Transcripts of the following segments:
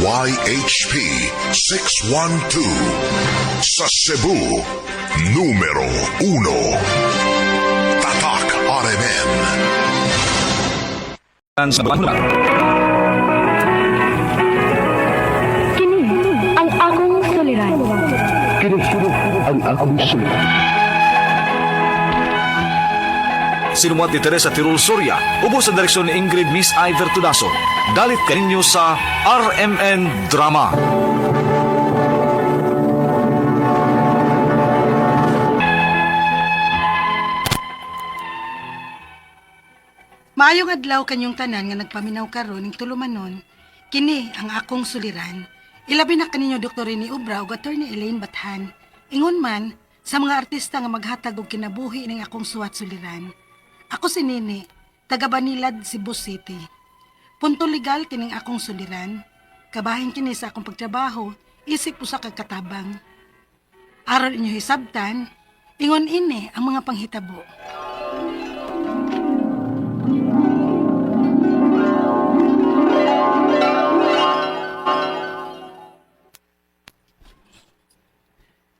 DYHP 612. Sa Cebu, numero 1. Tatak RMN. Kini ang akong suliran. Kini ang akong suliran. Sinumat ni Teresa Tirul Soria, ubos sa direksyon ni Ingrid Miss Iver Tudaso. Dalit kaninyo sa RMN Drama. Maayong adlaw kanyong tanan nga nagpaminaw karon ning tulumanon, kini ang akong suliran. Ilabi na kaninyo Dr. Rene Obra ug Attorney Elaine Bathan. Ingon man sa mga artista nga maghatag og kinabuhi ning akong suwat suliran. Ako si Nini, taga Banilad, Cebu City. Punto legal kining akong suliran. Kabahin kini sa akong pagtrabaho, isip usa ka katabang. Aron inyo hisabtan, ingon ini ang mga panghitabo.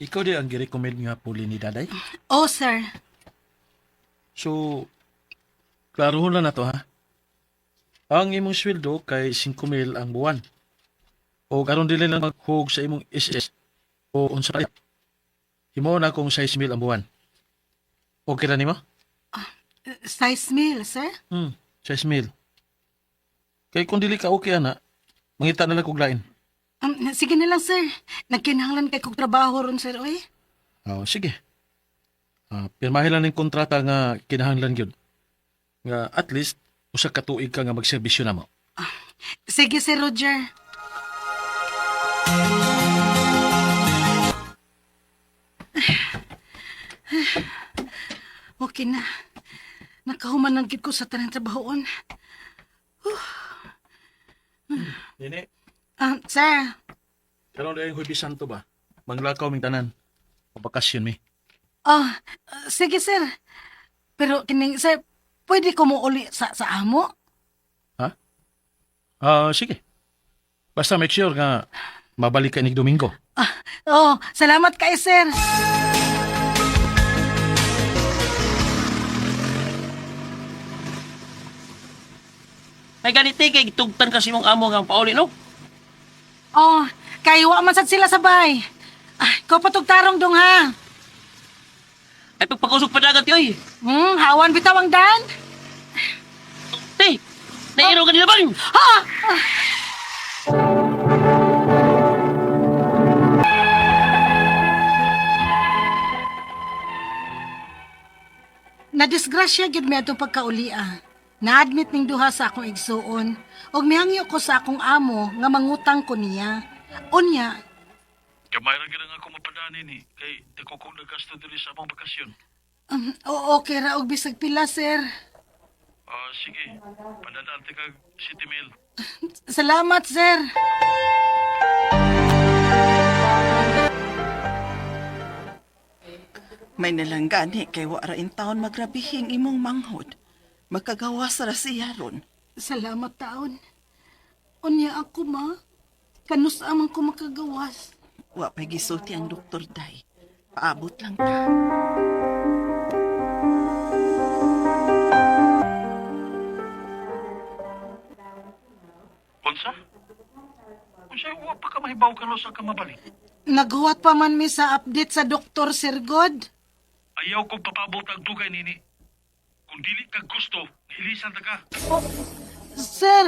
Ikaw di ang girecommend nga puli ni Daday? Oh, sir. So, klarohon lang na to ha. Ang imong sweldo kay 5,000 ang buwan. O karon dili lang maghug sa imong SS o unsa pa. Himo na kung 6,000 ang buwan. Okay ra nimo? Size meal, sir. 6,000. Kay kung dili ka okay ana, mangita na lang kog lain. Sige na lang, sir. Nagkinahanglan kay kog trabaho ron, sir, oy. Oh, sige. Pirmahin lang ning kontrata nga kinahanglan gyud. Nga at least usa ka tuig ka nga magserbisyo namo. Sige, Sir Roger. Okay na. Nakahuman lang gid ko sa tanang trabahoon. Nini, Sir, karon dayong Huwebes Santo ba? Manglakaw ming tanan. Pabakasyon mi. oh, sige, sir. Pero kining, sir, pwede ko mo uli sa amo? Sige. Basta make sure nga mabalik ka nig Domingo. Oh, salamat kay sir. May ganiti kay gitugtan kasi mong amo nga pauli no. Oh, kay wa man sad sila sabay. Ah, ikaw patugtarong dong ha. Ay pagpakusog pa dagat yoy. Hawan bitaw ang dan. Te, nairo ka nila bang? Ha! Nadisgrasya gyud mi atong pagkaulia. Na-admit ning duha sa akong igsuon ug mihangyo ko sa akong amo nga mangutang ko niya. Unya, Gamay ra gyud ang ako mapadani ni kay dako kong nagasto diri sa among bakasyon. Okay ra og bisag pila, sir. Sige. Padadaan ti kag City Mail. Salamat, sir. May nalanggani kay wa ra in taon magrabihing imong manghod. Makagawas ra siya ron. Salamat taon. Unya ako, ma. Kanus amang ko makagawas. Wa pa'y gisulti ang doktor day. Paabot lang ta. Unsa? Unsa wa pa ka mahibaw kano sa ka mabalik? Naghuwat pa man mi sa update sa Doktor Sir God. Ayaw kong papaabot ang dugay nini. Kung dili ka gusto, ilisan ta ka. Sir,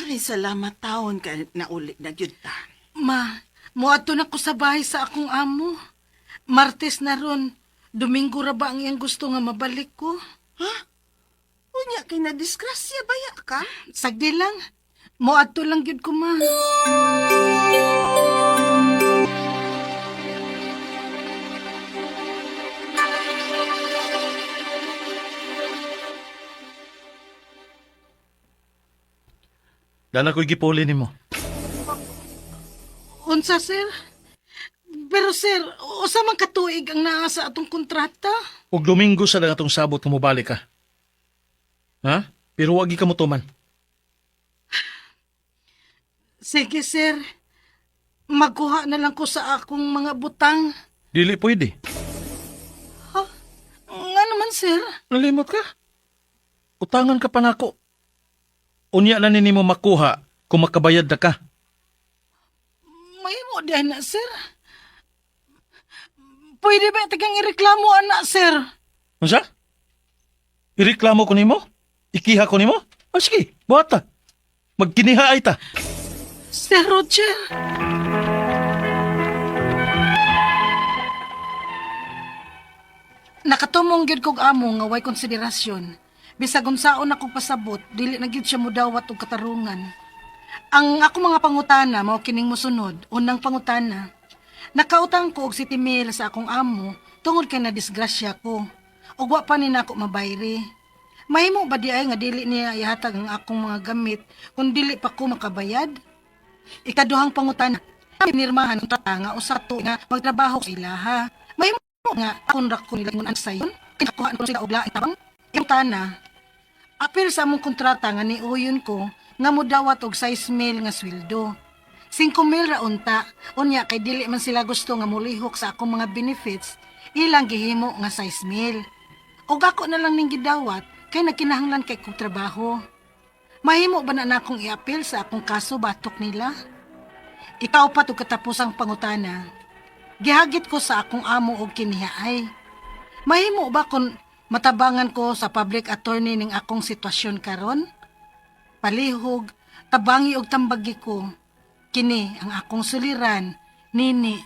Ay, salamat taon kay nauli na gyud ta. Ma, muadto na ko sa bahay sa akong amo. Martes na ron. Domingo ra ba ang iyang gusto nga mabalik ko? Ha? Unya kay na disgrasya baya ka? Sagdi lang. Muadto lang gyud ko, ma. Dana ko'y gipuli nimo. Unsa, sir? Pero sir, usa man katuig ang naa sa atong kontrata? Ug Domingo sa lang atong sabot nga mobalik ka. Ha? Pero wag ka motuman. Sige, sir. Magkuha na lang ko sa akong mga butang. Dili pwede. Nga naman, sir. Nalimot ka? Utangan ka pa nako. Unya na nimo makuha kung makabayad na ka. Mahimo di na, sir. Pwede ba tagang ireklamo, ana, sir? Unsa? Ireklamo ko nimo? Ikiha ko nimo? O sige, buhat ta. Magkiniha ay ta. Sir Roger. Nakatumong gyud kog amo nga way konsiderasyon. Bisag unsaon ako pasabot, dili na gyud siya mudawat og katarungan. Ang ako mga pangutana mao kining mosunod. Unang pangutana. Nakautang ko og 7 mil sa akong amo tungod kay nadisgrasya ko. Ug wa pa ni nako mabayri. Mahimo ba di ay nga dili niya ihatag ang akong mga gamit kung dili pa ko makabayad? Ikaduhang pangutana, pinirmahan ang tata nga usa to nga magtrabaho sa ilaha. Mahimo nga akon ra ko nila ingon ang sayon, kinakuhaan ko sila og laing tabang. Pangutana, apil sa among kontrata nga niuyon ko nga modawat og 6 mil nga sweldo. 5 mil ra unta, unya kay dili man sila gusto nga mulihok sa akong mga benefits, ilang gihimo nga 6 mil. Og ako na lang ning gidawat kay nagkinahanglan kay kog trabaho. Mahimo ba na nakong iapil sa akong kaso batok nila? Ikaw pa og katapusang pangutana. Gihagit ko sa akong amo og kinihaay. Mahimo ba kung matabangan ko sa public attorney ning akong sitwasyon karon? Palihog, tabangi og tambagi ko. Kini ang akong suliran, nini.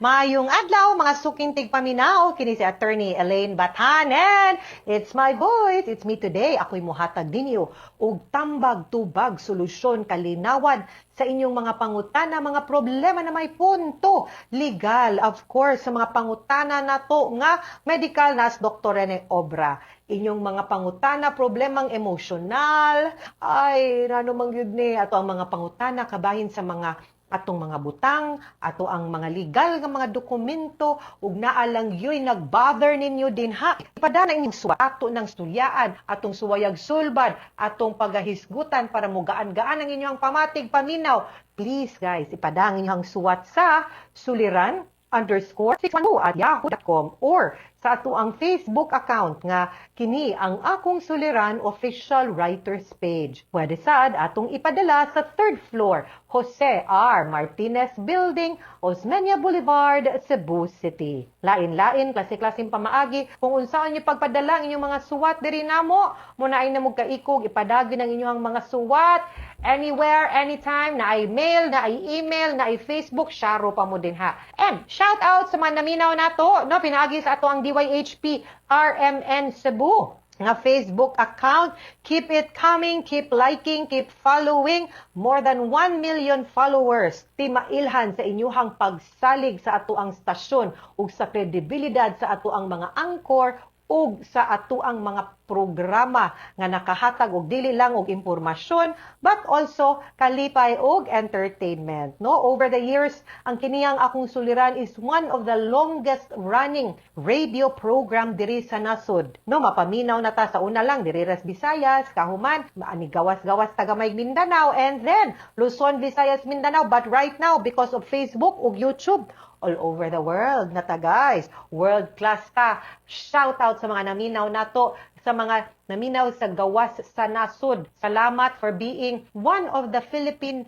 Maayong adlaw mga suking tigpaminaw, kini si Attorney Elaine Bathan and it's my voice, it's me today. Ako'y muhatag ninyo og tambag-tubag solusyon kalinawan sa inyong mga pangutana, mga problema na may punto legal, of course, sa mga pangutana nato nga medical nas Dr. Rene Obra. Inyong mga pangutana, problemang emosyonal, ay, rano mang yun ni, ato ang mga pangutana kabahin sa mga atong mga butang, ato ang mga legal nga mga dokumento, ug naa lang yo'y nagbother ninyo din ha. Ipadana inyong suwa, ato ng sulyaan, atong suwayag sulbad, atong pagahisgutan para mugaan-gaan ang inyong pamatig paminaw. Please guys, ipada ang inyong suwat sa suliran_612@yahoo.com or sa ato ang Facebook account nga kini ang Akong Suliran Official Writers Page. Pwede sad atong ipadala sa third floor, Jose R. Martinez Building, Osmeña Boulevard, Cebu City. Lain-lain, klase-klaseng pamaagi kung unsaon niyo pagpadala ang inyong mga suwat diri namo, muna ay namog kaikog ipadagi ng inyong mga suwat anywhere, anytime, na ay mail, na ay email, na ay Facebook, sharo pa mo din ha. And shout out sa mga naminaw nato, no, pinaagi sa ato ang DYHP RMN Cebu nga Facebook account. Keep it coming, keep liking, keep following. More than 1 million followers. Timailhan sa inyuhang pagsalig sa ato ang stasyon ug sa kredibilidad sa ato ang mga anchor ug sa ato ang mga programa nga nakahatag og dili lang og impormasyon but also kalipay og entertainment, no? Over the years, ang kiniyang Akong Suliran is one of the longest running radio program diri sa nasod, no? Mapaminaw na ta sa una lang diri ras Visayas, kahuman ani gawas-gawas taga may Mindanao, and then Luzon, Visayas, Mindanao, but right now, because of Facebook ug YouTube, all over the world na ta guys. World class ta. Shout out sa mga naminaw nato, sa mga naminaw sa gawas sa nasod. Salamat for being one of the Filipino,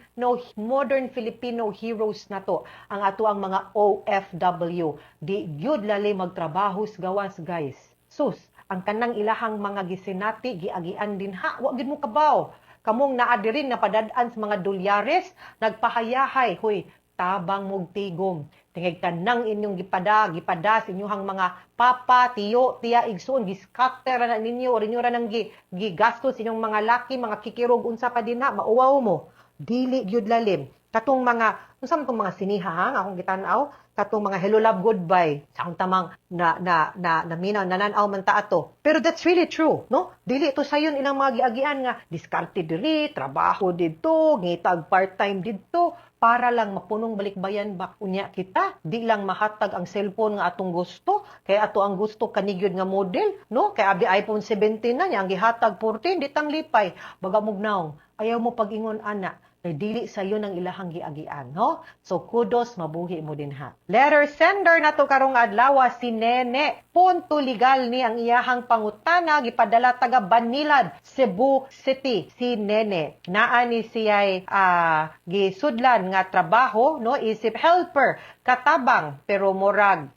modern Filipino heroes nato. Ang ato ang mga OFW. Di gyud lali magtrabaho sa gawas guys. Sus, ang kanang ilahang mga gisinati, giagian din ha. Wa gyud mo kabaw. Kamong naa diri napadad-an sa mga dolyares, nagpahayahay, huy, tabang mog tigom. Tingig tanang inyong gipada, gipada sa inyong mga papa, tiyo, tiya, igsuon, giskatter na ninyo, or inyo ra nang gigastos inyong mga laki, mga kikirog, unsa pa din ha, mauwaw mo. Dili gyud lalim. Katong mga unsa man tong mga siniha ha, nga akong gitan-aw, katong mga Hello Love Goodbye sa akong tamang na na na naminaw nananaw man ta ato. Pero that's really true, no? Dili to sayon ilang mga giagian nga diskarte diri, trabaho didto, ngitag part-time didto para lang mapunong balikbayan ba unya kita di lang mahatag ang cellphone nga atong gusto kay ato ang gusto kanigyod nga model, no? Kay abi iPhone 17 na niya ang gihatag 14, di tang lipay baga mugnaong ayaw mo pag-ingon ana kay dili sayo ng ilahang giagian, no? So kudos, mabuhi mo din ha. Letter sender na to karong adlaw si Nene. Punto legal ni ang iyahang pangutana, gipadala taga Banilad, Cebu City, si Nene. Naa ni siya'y gisudlan nga trabaho, no, isip helper, katabang, pero murag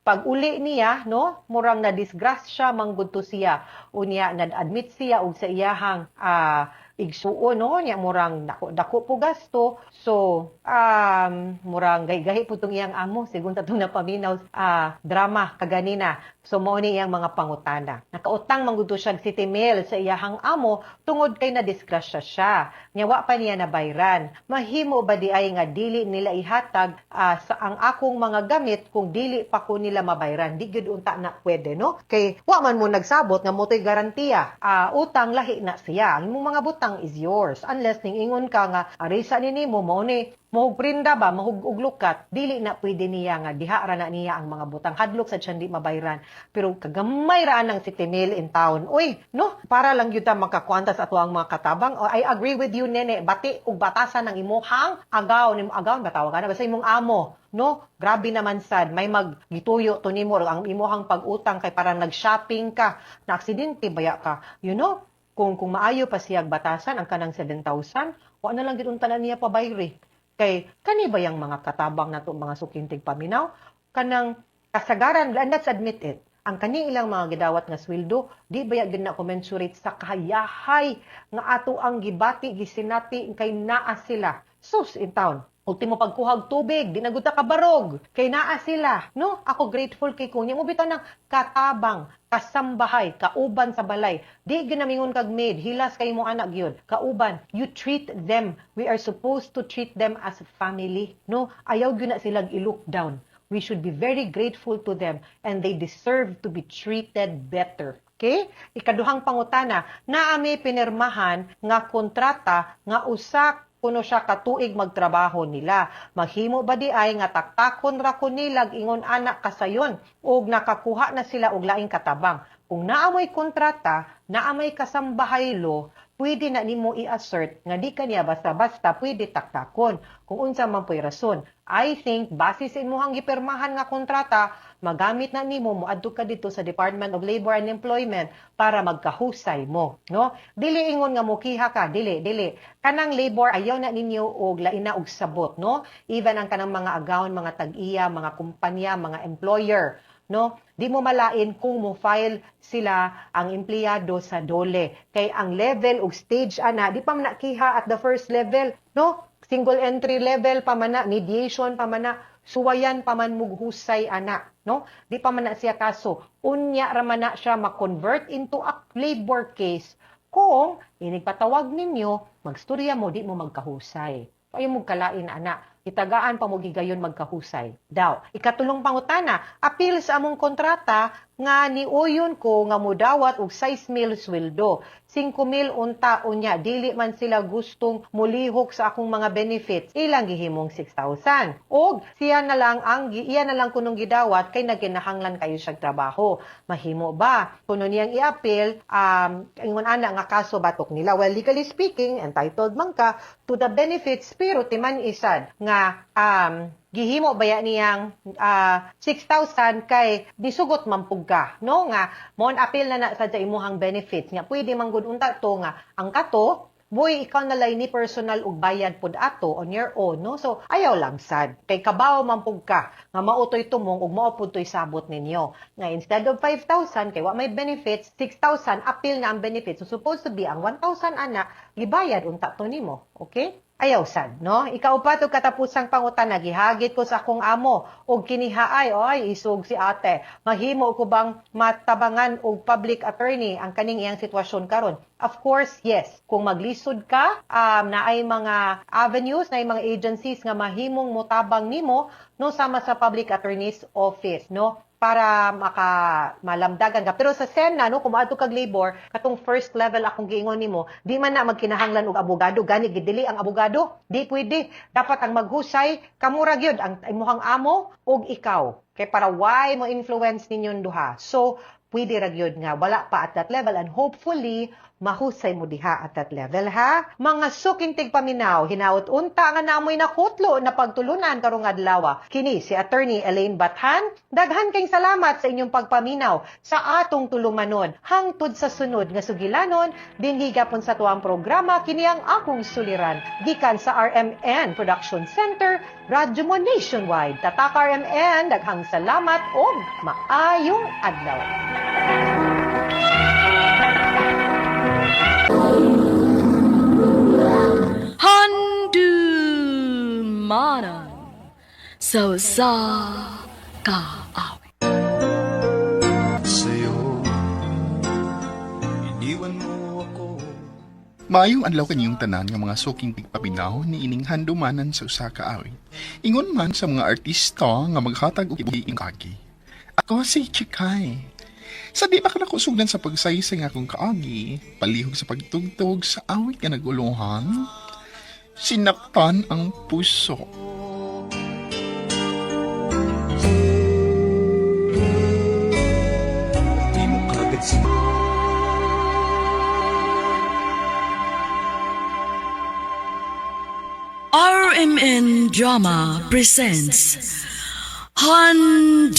pag-uli niya, no, murang na disgrasya manggud to siya. Unya nad-admit siya og sa iyahang igsuon, no, nya murang dako dako po gasto. So murang gay-gahi po tong iyang amo sigon ta tong napaminaw drama kaganina. So mao ni iyang mga pangutana. Nakautang man gud to siya City Mail sa iyahang amo tungod kay na disgrasya siya. Nya wa pa niya nabayran. Mahimo ba di ay nga dili nila ihatag sa ang akong mga gamit kung dili pa ko nila mabayran? Di gyud unta na pwede, no? Kay wa man mo nagsabot nga mo to'y garantiya. Utang lahi na siya. Ang imong mga butang is yours unless ning ingon ka nga arisa ni nimo mao ni mahug prinda ba, mahug og lukat, dili na pwede niya nga diha ra na niya ang mga butang. Hadlok sa tiyan di mabayran. Pero kagamay ra ang City Mail in town. Uy, no? Para lang gyud ta makakuanta sa ato ang mga katabang. Oh, I agree with you, Nene. Bati og batasan ang imuhang agaw nimo, agaw ba tawag ana, basta imong amo, no? Grabe naman sad, may maggituyo to nimo ang imuhang pag-utang kay para nag-shopping ka, na aksidente baya ka. Kung maayo pa siyag batasan ang kanang 7,000, wa na lang gid unta na niya pabayri. Kay kani ba yang mga katabang nato, mga sukintig paminaw, kanang kasagaran, and let's admit it, ang kani ilang mga gidawat nga sweldo di ba gid na commensurate sa kahayahay nga ato ang gibati gisinati kay naa sila. Sus in town. Ultimo pagkuhag tubig, di na gud ta kabarog kay naa sila, no? Ako grateful kay kunya mo bitaw ng katabang, kasambahay, kauban sa balay. Di ginamingon kag maid, hilas kay mo anak gyud. Kauban, you treat them. We are supposed to treat them as family, no? Ayaw gyud na silang i-look down. We should be very grateful to them and they deserve to be treated better. Okay? Ikaduhang pangutana, naa mi pinirmahan nga kontrata nga usa kuno siya katuig magtrabaho nila. Maghimo ba di ay nga taktakon ra ko nilag ingon anak kasayon og nakakuha na sila og laing katabang? Kung naa mo'y kontrata, naa may kasambahay lo, pwede na nimo i-assert nga di ka niya basta-basta pwede taktakon kung unsa man po'y rason. I think base sa imuhang gipirmahan nga kontrata, magamit na nimo moadto ka dito sa Department of Labor and Employment para magkahusay mo, no? Dili ingon nga mokiha ka, dili, dili. Kanang labor ayaw na ninyo og lain na og sabot, no? Even ang kanang mga agawon, mga tag-iya, mga kumpanya, mga employer, no? Di mo malain kung mo file sila ang empleyado sa DOLE. Kay ang level ug stage ana, di pa man nakiha at the first level, no? Single entry level pa man na, mediation pa man na, suwayan pa man mughusay ana, no? Di pa man na siya kaso. Unya ra man na siya ma-convert into a labor case kung inigpatawag ninyo, magstorya mo, di mo magkahusay. Ayaw mo kalain ana. Itagaan pa mo gigayon magkahusay. Daw, ikatulong pangutana, apil sa among kontrata nga niuyon ko nga mudawat og 6 mil sweldo. 5 mil unta unya dili man sila gustong mulihok sa akong mga benefits. Ilang gihimong 6,000. Og siya na lang ang iya na lang kunong gidawat kay nagkinahanglan kayo siyang trabaho. Mahimo ba? Kuno niyang i-appeal ingon ana nga kaso batok nila. Well, legally speaking, entitled man ka to the benefits, pero timan isad nga gihimo baya niyang 6,000 kay disugot man pug ka, no, nga mo appeal na na sad sa imuhang benefits nga pwede man gud unta to nga ang kato boy ikaw na lay ni personal og bayad pud ato on your own, no? So ayaw lang sad kay kabaw man pug ka nga mao toy tumong ug mao pud toy sabot ninyo nga instead of 5,000 kay wa may benefits, 6,000, appeal na ang benefits. So supposed to be ang 1,000 ana gibayad unta to nimo, okay? Ayaw sad, no? Ikaupat ug katapusang pangutana, gihagit ko sa akong amo og kinihaay, oy, isog si ate. Mahimo ko bang matabangan og public attorney ang kaning iyang sitwasyon karon? Of course, yes. Kung maglisod ka, naay mga avenues, naay mga agencies nga mahimong motabang nimo, no, sama sa public attorney's office, no? Para maka malamdagan ka. Pero sa SENA, no, kung moadto kag labor, katong first level akong giingon nimo, di man na magkinahanglan og abogado, gani gidili ang abogado, di pwede. Dapat ang maghusay kamura gyud ang imuhang amo ug ikaw. Kay para why mo influence ninyong duha. So, pwede ra gyud nga wala pa at that level and hopefully mahusay mo diha at that level, ha. Mga suking tigpaminaw, hinaot unta nga namoy nakutlo na pagtulunan karong adlaw. Kini si Attorney Elaine Bathan. Daghan kayong salamat sa inyong pagpaminaw sa atong tulumanon. Hangtod sa sunod nga sugilanon, dinhi gapon sa tuang programa kini ang akong suliran gikan sa RMN Production Center, Radyo Mo Nationwide. Tatak RMN, daghang salamat ug maayong adlaw. Handumanan sa usa ka awit. Maayong adlaw kaniyong tanan nga mga suking tigpaminaw ni ining handumanan sa usa ka awit. Ingon man sa mga artista nga maghatag og ibuhi ing kaagi. Ako si Chikay. Sa di ba ka nakusugdan sa pagsaysay nga akong kaagi, palihog sa pagtugtog sa awit nga naguluhan, sinaktan ang puso. RMN Drama presents Handumanan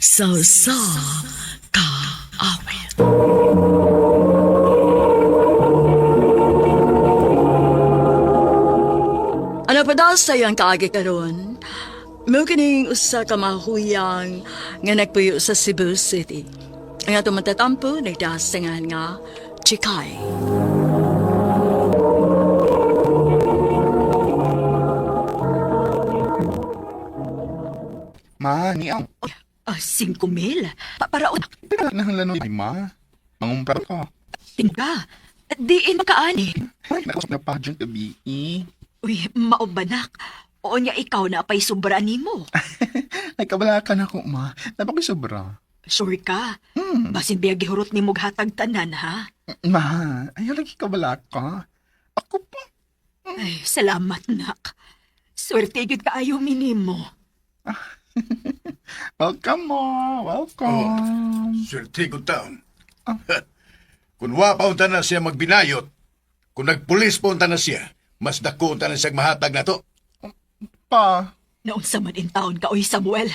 sa usa ka awit. Ano pa daw sa iyang kaagi karon? Mao kining usa ka mahuyang nga nagpuyo sa Cebu City. Ang atong matatampo nagdasangan nga Chikay. Ma, ni ang Ah, 5,000? Para pinahanglan ay ma. Mangumpra ka. tingga. Diin makaani. Ay, nakusap na pageant gabi. Eh. Uy, maubanak. Oo niya ikaw na pa'y sobra nimo. Ay, kabala ka na ko, ma. Napakoy sobra. Sure ka? Basin biya gihurot nimo hatag tanan, ha? Ma, ayaw lagi kabala ka. Ako pa. Ay, salamat, nak. Swerte gyud kaayo minimo. Welcome, ma. Welcome. Swerte ko taon. Kung wa pa unta na siya magbinayot, kung nagpulis pa unta na siya, mas dako unta na siya mahatag na to. Pa. Naunsa man in taon ka, oy Samuel.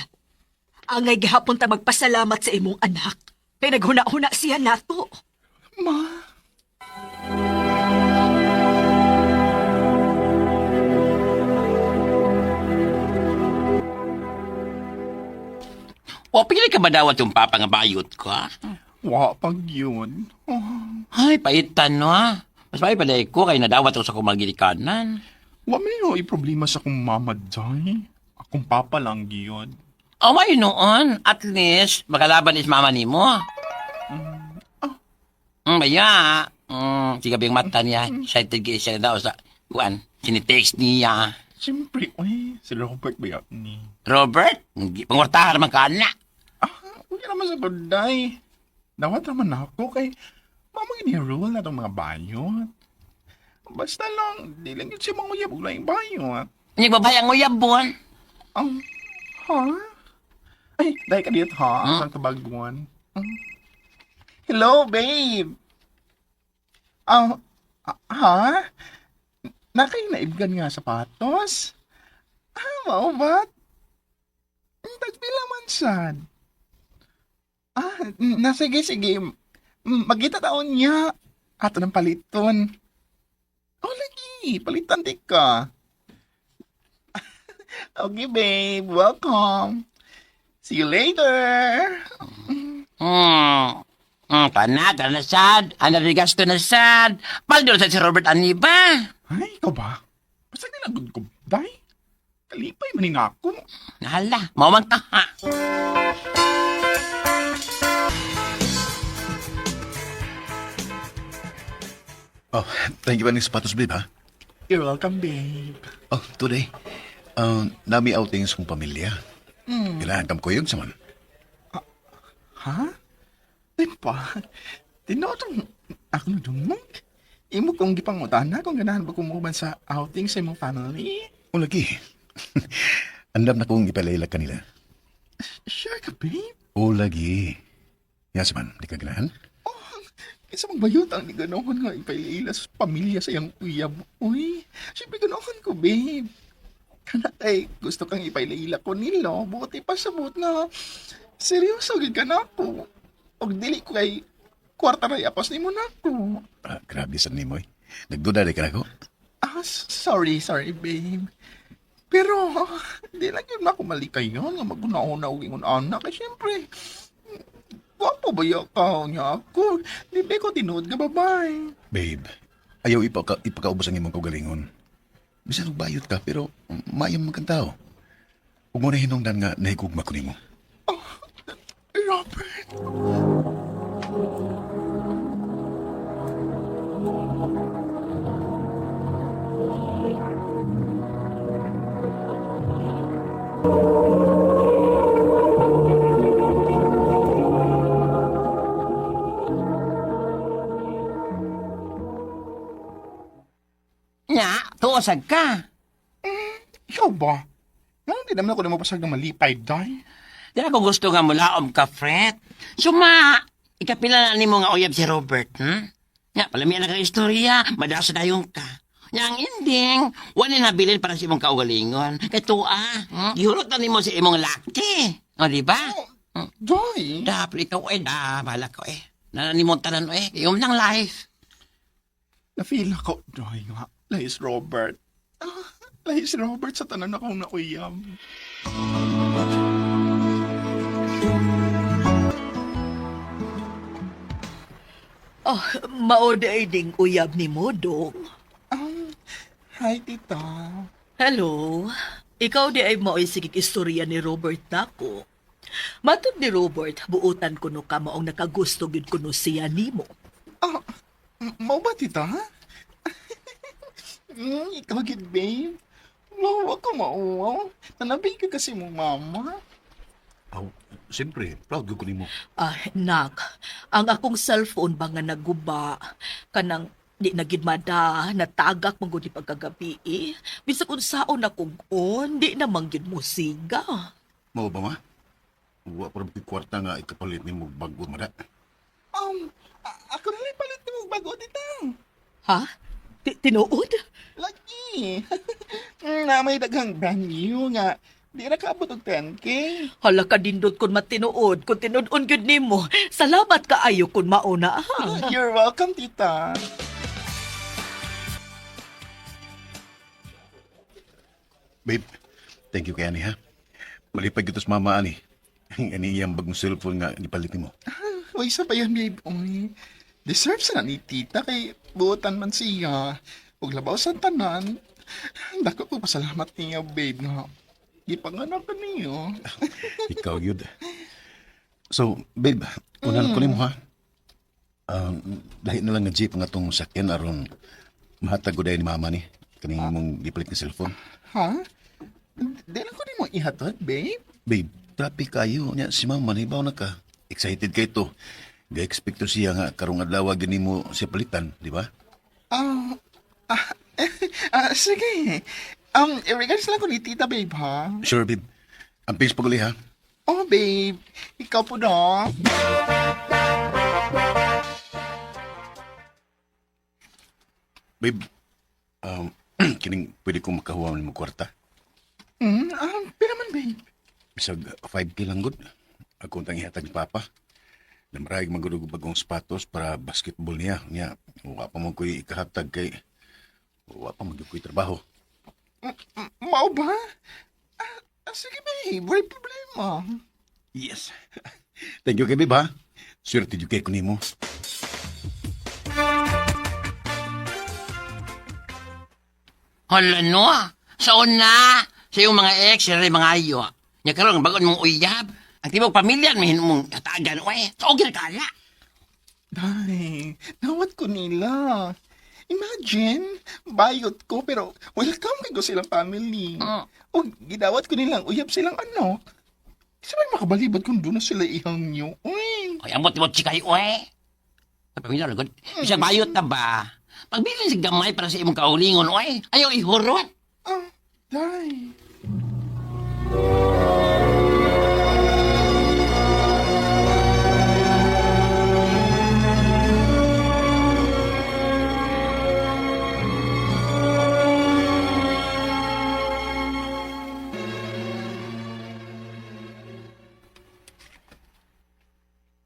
Angay gihapon ta magpasalamat sa imong anak. Kay naghuna-huna siya nato. Ma. O, pili ka ba dawat yung papa nga bayot ko, ha? Wa pag yun. Oh, Ay, paitan, no, ha? Mas may palay ko kay nadawat ako sa kumagilikanan. wa man yun problema sa akong mama, day. Akong papa lang yun. O, may noon. At least, makalaban is mama ni mo. Baya. Sigabi ang mata niya. Excited kayo siya daw sa, kuan, sinitext niya. Siyempre, uy, si Robert ba yun ni? Robert, pangwartahan naman ka na. Ah, huwag naman sa day. Dawat naman ako kay mama gini rule na itong mga bayot. Basta lang, di lang yun siya manguyab og laing bayot. Nagbabayang uyabon. Ang, ha? Ay, dahil ka dito ha? Ang kabaguan. Hello, babe! Ah, ha? Nakay naibgan nga sapatos? Ah, mao ba? Tagpila man sad. Ah, na sige, sige. Magkita taon niya. Ato ng paliton. Oh, lagi. Palitan di ka. Okay, babe. Welcome. See you later. Pana, tara na sad. Ana gasto na sad. Paldo sa si Robert Aniba. Ay, ikaw ba? Basta nilagod ko, day. Kalipay man ni ako. Nahala, mawang ka ha. Oh, thank you pa ng sapatos, babe, ha? You're welcome, babe. Oh, today, nami outings kong pamilya. Kailangan kam kuyog sa man. Ha? Di pa. Tinuod ako na dumog. Imo kong gipangutana kung ganahan ba kumuban sa outing sa imong family. O lagi. Andam na kong ipalayla kanila. Sure ka, babe. O lagi. Yes man, di ka ganahan? Isa mang bayot ang ganoon nga ipailila sa pamilya sa iyang uyab. Uy, siyempre ganoon ko, babe. Kana kay gusto kang ipailila ko nilo, buti pa sa buot nga. Seryoso gid ka na ako. Og dili ko kay kwarta ra apos nimo na ako. Ah, grabe sa nimo eh. Nagduda di ka na ako. Ah, sorry, sorry, babe. Pero, di lang yun ako malikay yun nga maguna-una og ingon anak. Kay siyempre, gwapo ba ya ka niya ako? Di ba ko tinuod nga babae? Babe, ayaw ipakaubos ang imong kaugalingon. Bisan og bayot ka, pero maayong man kang tao. Ug mo na hinungdan nga nahigugma ko nimo. Robert! Nya, tuosag ka. Ikaw ba? Nga di naman ako namapasag ng malipay, day. Di ako gusto nga mulaom ka, Fred. Suma, ikapila na nimo nga uyab si Robert, Nya, palamian na kang istorya, madasa dayon ka. Nya, ang ending, wala na nabilin para sa imong kaugalingon. Kay tuwa, Gihulot na nimo si imong laki. O, di ba? Joy! Da, pero ikaw eh, da, bahala ko eh. Nananimong tanan eh, iyong ng life. Na-feel ako, Joy nga. Lahis Robert. Ah, lahis Robert sa tanan akong nauyam. Oh, mao day ding uyab ni mo, dong. Hi, tita. Hello. Ikaw di ay mao'y sigig istorya ni Robert nako. Matod ni Robert, buotan kuno ka maong nakagusto gyud kuno siya nimo. Ah, mao ba, tita? Ikaw gid, babe. Wow, ako mauwaw. Nanabi ka kasi mo, mama. Aw, siyempre, proud ko nimo. Ah, nak, ang akong cellphone ba nga naguba, kanang di na gid mada, natagak man gud ni pagkagabi eh. Bisag unsaon akong on, di na man gid mo siga. Mao ba ma? Wa pa rin kwarta nga ikapalit nimo og bag-o mada. Ako na lang palit mo bago, tita. Ha? Tinuod? Lagi. Na may daghang brand new nga. Di na kaabot og 10K. Hala ka dindot kun matinuod, kun tinud-on gyud nimo. Salamat kaayo kun mauna ha. You're welcome, tita. Babe, thank you kay ani ha. Malipay gyud sa mama ani. Ang ani iyang bagong cellphone nga gipalit nimo. Uy, isa pa yan, babe. Uy, deserve sa na ni tita kay buotan man siya. Ug labaw sa tanan. Dako ko pasalamat niya, babe, nga. Gipanganak ka niyo. Ikaw yun. So, babe, unan ko nimo ha. Lahi na lang nga jeep nga tong sakyan aron mahatag ko dahil ni mama ni kaning imong gipalit nga cellphone. Ha? Di lang ko nimo ihatod, babe. Babe, traffic kayo nya si mama nahibaw na ka. Excited kay to. Ga-expect to siya nga karong adlaw gani mo siya palitan, di ba? Ah, ah, ah, sige. Regards lang ko ni tita, babe, ha? Sure, babe. Ang peace paguli ha. Oh, babe. Ikaw po na. Babe, kining pwede ko makahuwa nimo kwarta. Pila man, babe. Bisag 5K lang gud. Ako tang ihatag ni Papa. Namrayag man gud og bagong sapatos para basketball niya. Niya, wa pa man ko'y ikahatag kay wa pa man gyud ko'y trabaho. Mao ba? Ah, sige, babe. Wala problema. Yes. Thank you kay babe ha. Swerte jud kay ko nimo. Hala no, sa una, sa iyong mga ex, sila rin mga ayo. Nya karon bagon mong uyab. Ang tibok pamilya, may mong katagan, oy. Sa okay na kala. Day, nawat ko nila. Imagine, bayot ko pero welcome kay ko silang family. O gidawat ko nilang uyab silang anak. Kasi may makabalibad kung doon na sila ihang nyo. Uy. Oy, ambot mo chikay, oy. Sa pamilya, lagod. Bisag bayot na ba? Pagbilin sa gamay para sa imong kaulingon, oy. Ayaw ihurot. Ah, day.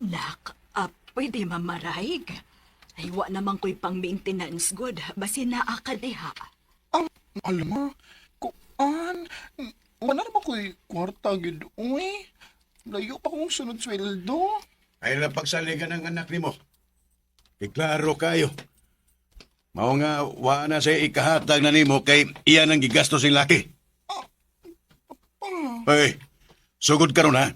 Nak, pwede mamaraig. Ay, wa naman ko'y pang maintenance good. Basi naa ka diha. Ang, alam mo, kuan, wala naman ko'y kwarta gid, uy. Layo pa kong sunod sweldo. Ay na pagsaligan ng anak nimo. Kay klaro kayo. Mao nga wa na say ikahatag na nimo kay iyan ang gigasto sing laki. Hey, sugod karon ha.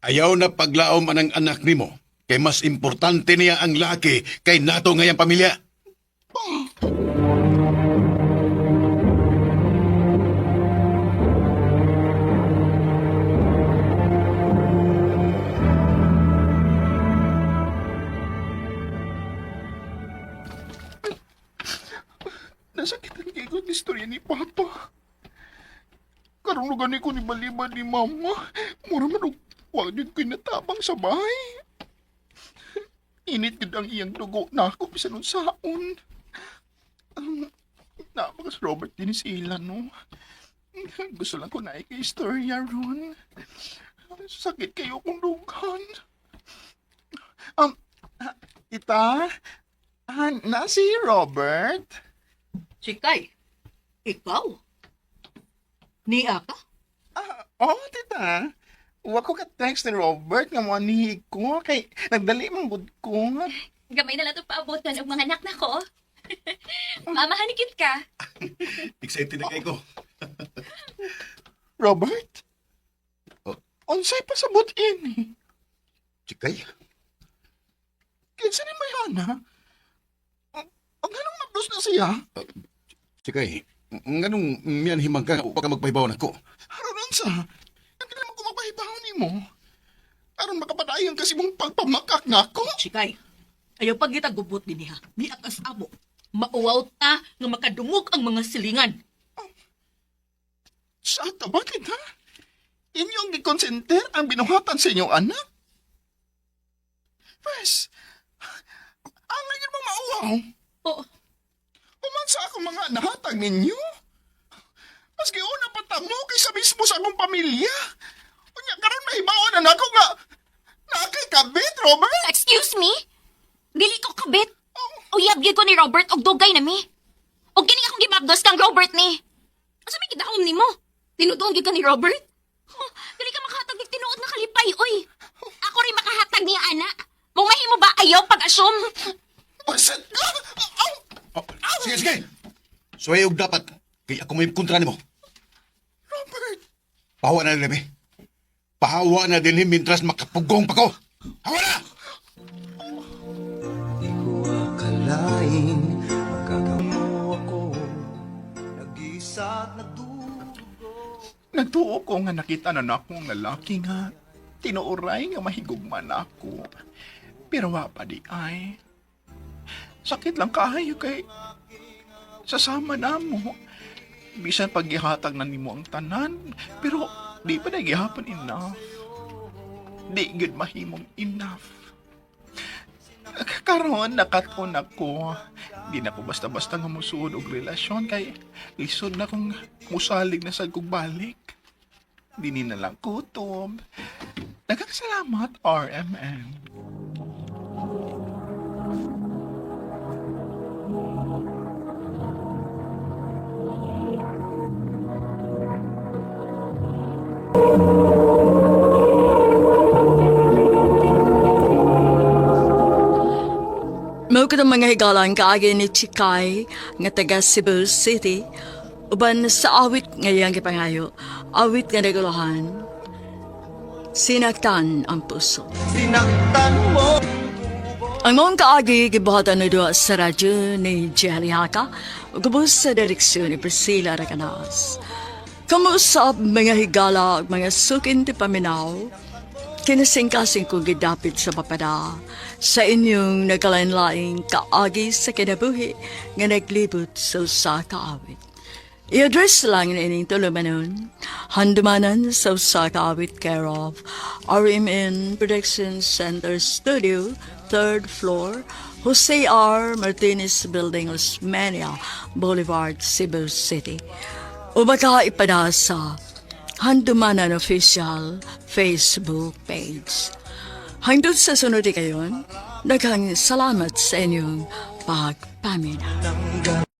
Ayaw na paglaom anang anak nimo kay mas importante niya ang laki kay nato ngayang pamilya. Nasakitan kay ko ang istorya ni Papa. Karong lugar ni ko ni Baliba ni Mama. Mura man og wa gyud ko'y natabang sa bahay. Init gud ang iyang dugo na ako bisan unsaon. Um, Napakas Robert din sila, no? Gusto lang ko na ikay istorya ron. Sakit kayo kong dughan. Um, Tita, na si Robert? Chikay, ikaw? Niya ka? Ah, oh, tita. Wa ko ka-text ni Robert nga mo ko kay nagdali man gud ko. Gamay na lang itong paabutan og mga anak na ko. Mamahan cute ka. Excited na kay ko. Robert? Oh. Unsay pasabot ini? Chikay, Kinsa ni Mayana? Ang ang ganong nablos na siya? Chikay, nganong miyan himang ka wa ka magpahibaw nako. Aron unsa? Ang kailangan ko mapahibaw nimo. Aron makapadayon kasi mong pagpamakak nako. Chikay, ayaw pag gubot din niya. Niya ka sa amo. Mauwaw ta nga makadungog ang mga silingan. Sa ta bakit ha? Inyong gikonsenter ang binuhatan sa inyong anak? Pwes, ang ngayon mo mauwaw. Oo. Human sa akong mga nahatag ninyo. Maski una pa tamo kaysa mismo sa akong pamilya. Unya, karon mahibawan na nako nga nakay kabit, Robert. Excuse me? Dili ko kabit. Uyab gyud ko ni Robert og dugay na mi. Og kini akong gibabdos kang Robert ni. Asa may gidahom nimo? Tinutuon gyud ka ni Robert? Huh, dili ka makahatag og tinuod nga kalipay oy. Ako rin makahatag niya ana. Mong mahimo ba ayaw pag-assume? Basit ka! Aw! Oh, sige, sige. Suway og dapat kay ako may kontra nimo. Robert! Pahawa na din, eh. Pahawa na din mintras makapugong pa ko. Hawa na! Di ko akalain magagawa mo ako. Nag-iisa at nagdurugo. Nagtuo ko nga nakita na nako ang lalaki nga tinuoray nga mahigugma na ako. Pero wa pa di ay. Sakit lang kaayo kay sasama na mo. Bisan pag gihatag na nimo ang tanan, pero di pa na gihapon enough. Di gud mahimong enough. Karon nakat-on ako. Di na ko basta-basta nga musuod og relasyon kay lisod na kong musalig na sad kog balik. Dini na lang kutob. Daghang salamat, RMN. Mao katong, mga higala, ang kaagi ni Chikay nga taga Cebu City uban sa awit nga iyang gipangayo, awit nga naguluhan, "Sinaktan ang Puso." Sinaktan mo. Ang maong kaagi gibuhatan na duha sa radyo ni Jelly Haka ug ubos sa direksyon ni Priscilla Racanas. Kamusta, mga higala ug mga suking tipaminaw, kinasingkasing kong gidapit sa papada sa inyong nagkalain-laing kaagi sa kinabuhi nga naglibot sa usa ka awit. I-address lang ining tulumanon, Handumanan sa Usa Ka Awit, care of RMN Production Center Studio, third floor, Jose R. Martinez Building, Osmeña Boulevard, Cebu City. O baka ipada sa Handumanan Official Facebook page. Hangtod sa sunod kayon, daghang salamat sa inyong pagpaminaw.